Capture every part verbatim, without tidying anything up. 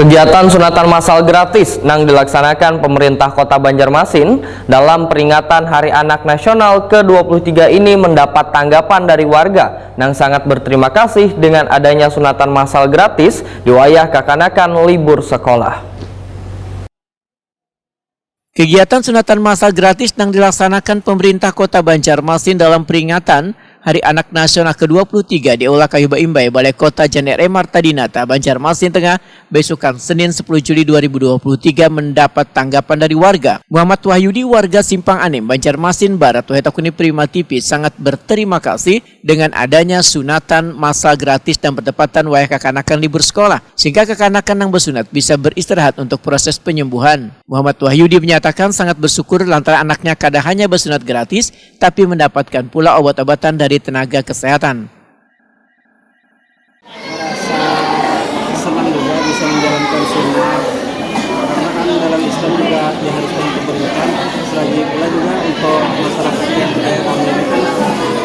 Kegiatan sunatan massal gratis nang dilaksanakan pemerintah Kota Banjarmasin dalam peringatan Hari Anak Nasional kedua puluh tiga ini mendapat tanggapan dari warga nang sangat berterima kasih dengan adanya sunatan massal gratis di wayah kakanakan libur sekolah. Kegiatan sunatan massal gratis nang dilaksanakan pemerintah Kota Banjarmasin dalam peringatan Hari Anak Nasional kedua puluh tiga di Aula Kayu Baimbai, Balai Kota, Jalan R M Marta Dinata, Banjarmasin Tengah, besukan Senin sepuluh Juli dua ribu dua puluh tiga mendapat tanggapan dari warga. Muhammad Wahyudi, warga Simpang Anim, Banjarmasin Barat, wahai takuni Prima T V, sangat berterima kasih dengan adanya sunatan massal gratis dan bertepatan wayah kakanakan libur sekolah, sehingga kakanakan nang besunat bisa beristirahat untuk proses penyembuhan. Muhammad Wahyudi menyatakan sangat bersyukur lantaran anaknya kada hanya besunat gratis, tapi mendapatkan pula obat-obatan dari tenaga kesehatan. Merasa senang juga bisa menjalankan sunnah, karena kan dalam Islam juga diharuskan untuk berhutang. Selagi pula juga untuk masyarakat yang kaya kami ini kan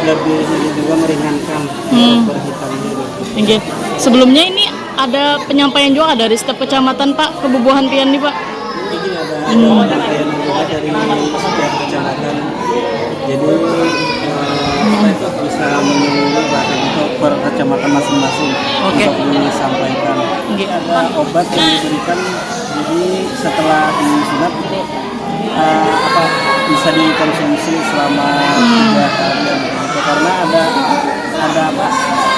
lebih ini juga meringankan hmm. berhutangnya gitu. Inggih. Sebelumnya ini ada penyampaian juga dari setiap kecamatan, Pak, kebubuhan pian nih, Pak? Ini ada ada penyampaian juga dari setiap kecamatan. Jadi eh, apa itu bisa menyeluruh lah untuk per kecamatan masing-masing Oke. untuk disampaikan. Nggih. Ada obat yang diberikan, jadi setelah disunat itu eh, apa bisa dikonsumsi selama tiga hari yang begitu, karena ada ada apa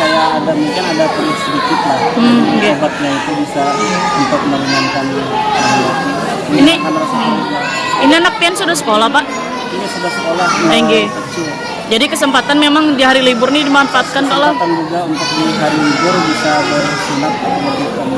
kayak ada mungkin ada perih sedikit lah. Hmm, nggih. Obatnya itu bisa untuk meringankan eh, Ini meringankan rasa perihnya. Ini anak pian sudah sekolah, Pak? Ini sudah sekolah Eh, nggih. kecil. Jadi kesempatan memang di hari libur nih dimanfaatkan, Pak lah. Kesempatan juga untuk di hari libur bisa bersunat atau berhutang.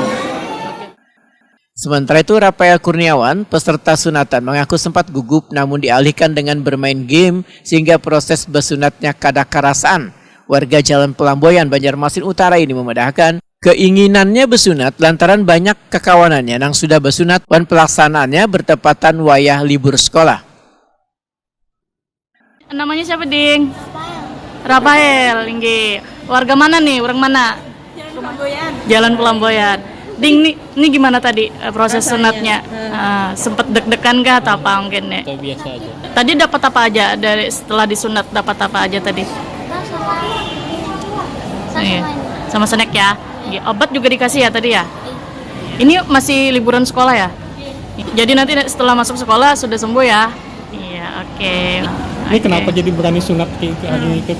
Sementara itu, Rafael Kurniawan, peserta sunatan, mengaku sempat gugup namun dialihkan dengan bermain game sehingga proses besunatnya kada karasaan. Warga Jalan Pelamboyan, Banjarmasin Utara ini memedahkan keinginannya besunat lantaran banyak kakawanannya nang sudah besunat wan pelaksanaannya bertepatan wayah libur sekolah. Namanya siapa, Ding? Rafael, inggih. Warga mana nih? Orang mana? Jalan Pelamboyan. Jalan Pelamboyan. Ding, nih, nih gimana tadi eh, proses sunatnya? Ah, sempet deg-degan kah atau apa mungkin nih? Atau biasa aja. Tadi dapat apa aja dari setelah disunat, dapat apa aja tadi? Kita sama Iya. sama ini. Sama snack ya. Iya, obat juga dikasih ya tadi ya? Ini masih liburan sekolah ya? Jadi nanti setelah masuk sekolah sudah sembuh ya? Iya, oke. Ini kenapa jadi berani sunat kayak hari ini?